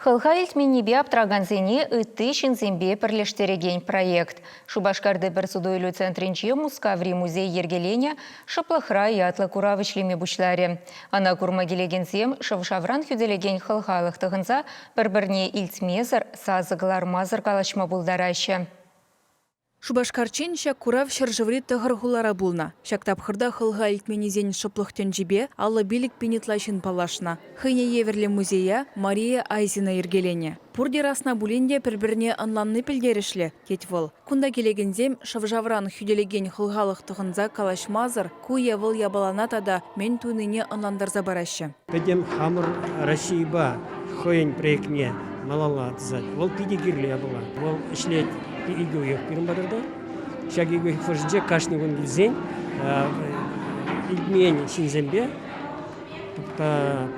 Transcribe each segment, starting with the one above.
Хӑлха илтменнипе аптракансене ытти ҫынсемпе пӗрлештерекен проект. Шупашкарти пӗр суту-илӳ центрӗнче Мускаври музей йӗркеленӗ «Шӑплӑхра» ятлӑ курав ӗҫлеме пуҫларӗ. Ӑна курма килекенсем шӑв-шавран хӳтӗлекен хӑлхалӑх тӑхӑнса пӗр-пӗрне илтмесӗр, сасӑ кӑлармасӑр калаҫма пултараҫҫӗ. Шупашкарччен ҫак курав ҫӗршыври тӑхӑр хулара пулнӑ. Ҫак тапхӑрта хӑлха илтменнисен шӑплӑх тӗнчипе 55 пин ытла ҫын паллашнӑ. Хӑйне евӗрлӗ музея Мария Айзина йӗркеленӗ. Пурте расна пулин те пӗр-пӗрне ӑнланни пӗлтерӗшлӗ, тет вӑл. Кунта килекенсем шӑв-шавран хӳтӗлекен хӑлхалӑх тӑхӑнса калаҫмасӑр ку е вӑл япалана тата мӗн тунине ӑнлантарса параҫҫӗ. Пӗтӗм хамӑр Российӑпа хӑйӗн проектне малалла тӑсать. Вӑл питӗ кирлӗ япала. Вӑл ӗҫлет икӗ уйӑх пирӗн патӑрта. Ҫак икӗ уйӑх хушшинче кашни кун килсен илтмен ҫынсемпе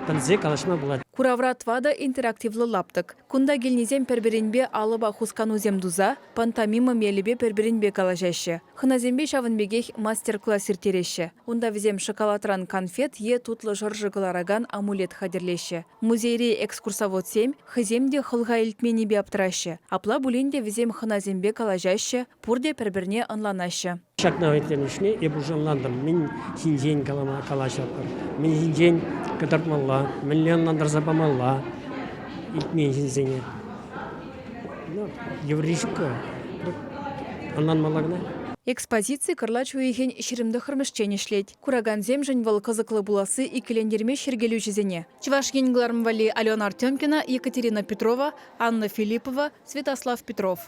пӗлсе калаҫма пулать. Куравра тӑватӑ интерактивлӑ лаптӑк. Кунта килнисем пӗр-пӗринпе алӑпа хусканусем туса, пантомима мелӗпе пӗр-пӗринпе калаҫаҫҫӗ. Хӑнасемпе ҫавӑн пекех мастер-класс ирттереҫҫӗ. Унта вӗсем шоколадран канфет е тутлӑ шӑршӑ кӑларакан амулет хатӗрлеҫҫӗ. Музейри экскурсоводсем хӑйсем те хӑлха илтменнипе аптӑраҫҫӗ. Апла пулин те вӗсем хӑнасемпе калаҫаҫҫӗ, пурте пӗр-пӗрне ӑнланаҫҫӗ. Ҫакна ирттернӗ чухне эп уже ӑнлантӑм, мӗн ҫинчен калама калаҫатпӑр, мӗн ҫинчен кӑтартмалла, мӗнле ӑнлантарса памалла илтмен ҫынсене. Ну, йывӑрри ҫук-ка. Ӑнланмалла кӑна. Экспозици кӑрлач уйӑхӗн 29-мӗшчен ӗҫлет. Куракансемшӗн вӑл кӑсӑклӑ пуласси иккӗлентермест йӗркелӳҫӗсене. Чӑваш Ен кӑларӑм валли Алена Артемкина, Екатерина Петрова, Анна Филиппова, Святослав Петров.